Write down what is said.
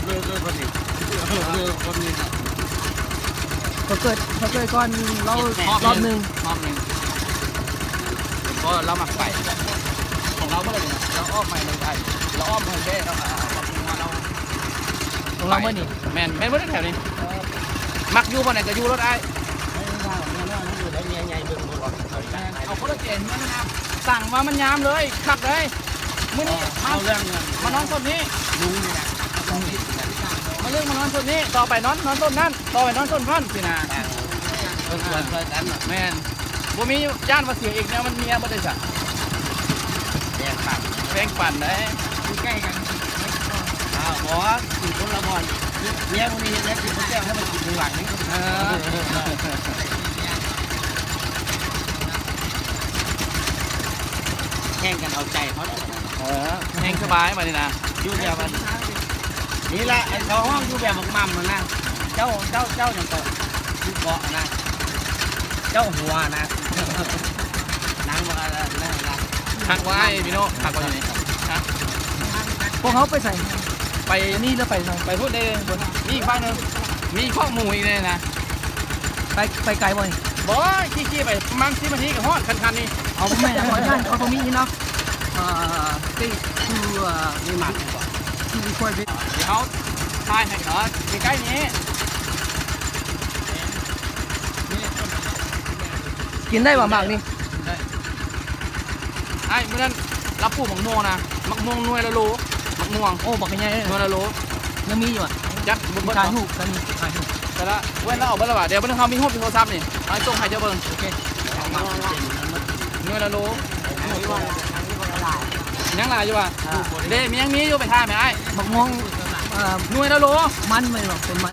ບເລີຍ ເລີຍຄົນນີ້ ເລີຍຄົນນີ້ນະ. ເຂົາເກີດ ເຂົາເກີດກ່ອນລາວຮອບໜຶ່ງ ຮອບໜຶ່ງ ເພາະລາວມັກໄປ ຂອງລາວບໍ່ໄດ້ເລີຍນະ ລາວອອກໃໝ່ເລີຍໄອ້ ລາວອ້ອມໄປແທ້ ລາວ ຂອງລາວເບິດນີ້ ແມ່ນ ແມ່ນເບິດແຖວນີ້ ມັກຢູ່ບ່ອນໃດກໍຢູ່ໂລດອ້າຍ. ເອົາຄົນລະເຈນເມືອນະ ສັ່ງວ່າມັນຍາມເລີຍ ຄັກເລີຍ. ມື້ນີ້ມາ ເອົາເລື່ອງ ມານອນສົດນີ້ ມາເລື່ອງມານອນສົດນີ້ ຕໍ່ໄປນອນ ນອນສົດນັ້ນ ຕໍ່ໄປນອນສົດພັ້ນຊີ້ນະ ເອີ ຊ່ວຍກັນເນາະ ແມ່ນ ບໍ່ມີຢ້ານວ່າເສຍອີກແນວມັນເມຍບໍ່ໄດ້ສະ ແບ່ງປັນ ແບ່ງປັນໄດ໋ ຢູ່ໃກ້ກັນ ອ້າວ ບໍ່ ກິນຄົນລະບ່ອນ ເມຍຜູ້ນີ້ເຮັດແລ້ວກິນຄົນແກ້ວໃຫ້ມັນກິນຂ້າງຫຼັງນີ້ ເອີ ແຂ່ງກັນເອົາໃຈເຂົາເດ້ ເອີ ແຮ່ງສະບາຍບາດນີ້ນະ ຢູ່ແບບວ່າ ນີ້ລະ ອັນເຂົາຮ້ອງຢູ່ແບບບັກໝ່ຳຫັ້ນນະ ເຈົ້າ ເຈົ້າ ເຈົ້າຫຍັງເກາະ ຢູ່ເກາະນະ ເຈົ້າຫົວນະ ນາງວ່ານັ້ນນະ ຄັກບໍ່ອ້າຍພີ່ນ້ອງ ຄັກບໍ່ຢູ່ນີ້ ຮະ ພວກເຮົາໄປໃສ? ໄປ ອັນນີ້ຫຼືໄປໃສ? ໄປພຸ້ນເດ້ ມີອີກຝັ່ງໜຶ່ງ ມີຄອກໝູອີກເດ້ນະ. ໄປ ໄປໄກບໍ່ນີ້? ບໍ່ ຂີ່ໆໄປປະມານສິບນາທີກໍຮອດ ຄັນ ຄັນນີ້. ເອົາ ບໍ່ແມ່ນ ຂ້ອຍຢ້ານເຂົາບໍ່ມີເນາະ ເອີ ໄປ ຄື ເອີ ມີໝາກຢູ່ບໍ່? ຄື ຂ້ອຍໄປ ດຽວເຮົາຖ່າຍໃຫ້ເນາະ ໃກ້ໆນີ້ ກິນໄດ້ບໍ່ໝາກນີ້? ໄດ້. ອ້າຍ ມື້ນັ້ນລາວປູກໝາກມ່ວງນະ ໝາກມ່ວງໜ່ວຍລະໂລ ໝາກມ່ວງ ໂອ້ ບັກໃຫຍ່ເລີຍ ໜ່ວຍລະໂລ ຍັງມີຢູ່ຫວາ? ຈັກ ບໍ່ເບິດ ຖ່າຍຮູບກັນ ຖ່າຍຮູບ ແຕ່ລະ ເວີ້ຍ ລາວເອົາເບິດລະຫວາ? ດຽວເບິ່ງ ເຮົາມີຮູບຢູ່ໂທລະສັບນີ້ ເອົາສົ່ງໃຫ້ເຈົ້າເບິ່ງ ໂອເຄ ໜ່ວຍລະໂລ ຍັງຫຼາຍຢູ່ຫວາ? ເດ້ ມີ ຍັງມີຢູ່ ໄປຖ່າຍແມ່ອ້າຍ ໝາກມ່ວງ ເອີ ໜ່ວຍລະໂລ ມັນແມ່ນບໍ່? ເປັນມັ